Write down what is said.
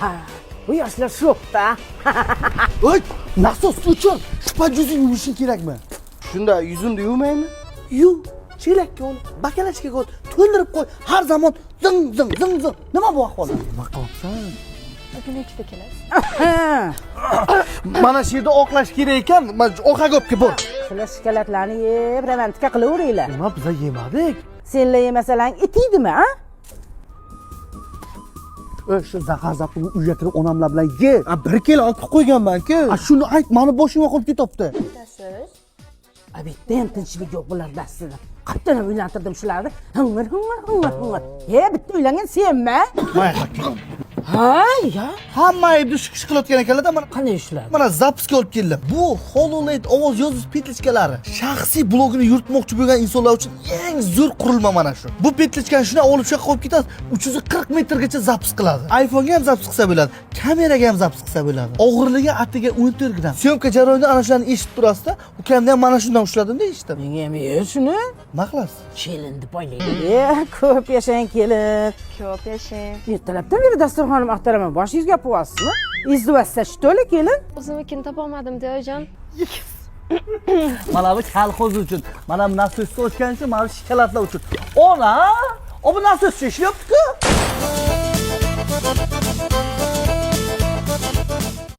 Ha, bu yoshlar sho'xda. Oy, nasos o'chir. Shpat yuzing yuvishing kerakmi? Shunda yuzimni yuvmaymi? Yuv, chelakka ol, bakalashkaga ol, to'ldirib qo'y. Har zamon zing zing zing zing. Nima bu ahvol? Nima qilyapsan? Bugun nechida kelasiz? Mana shu yerda oqlash kerak ekan. Mana oqagopga bor. Sizlar shokoladlarni yeb, romantika qilaveringlar. Nima, biza yemadik. Senlar yemasalang, it yeydimi, a? Ey, shu zahar zapini uyga kirib onamlar bilan ye. A, 1 kilo olib qo'yganman-ku. A, shuni ayt, mani boshimga qolib ketibdi. Ketasiz? A, bu yerda ham tinchlik yo'q bularda aslida. Qayerdan ham uylantirdim shularni? Hing'ir, hing'ir, hing'ir, hing'ir. E, bitta uylangan senmi? Ha, ya. Hamma aybni shu kishi qilayotgan ekanlar-da mana. Qanday ishlar? Mana zapiska olib keldim. Bu HoloLens ovoz yozuv petlichkalari. Shaxsiy blogini yuritmoqchi bo'lgan insonlar uchun eng zo'r qurilma mana shu. Bu petlichkani shuni olib shu yoqqa qo'yib ketasiz, 340 metrgacha zapis qiladi. iPhone'ga ham zapis qilsa bo'ladi, kameraga ham zapis qilsa bo'ladi. Og'irligi atiga 14 gramm. Syomka jarayonida ana shularni eshitib turasizda, ukamni ham mana shundan ushladim-da, eshitdim. Menga ham ber shuni. Nima qilasiz? Kelin deb o'ylaydi. E, ko'p yashang, kelin. Ko'p yashang. Ertalabdan beri dasturxonim axtaraman. Boshingizga gapyapsizmi? Издеваться, что ли, kelin? O'zimnikini topolmadim, oyijon. Mana bu kolxoz uchun, mana bu nasosni ochgan uchun, mana bu shokoladlar uchun. Ona, o bu nasoschi ishlayapti-ku.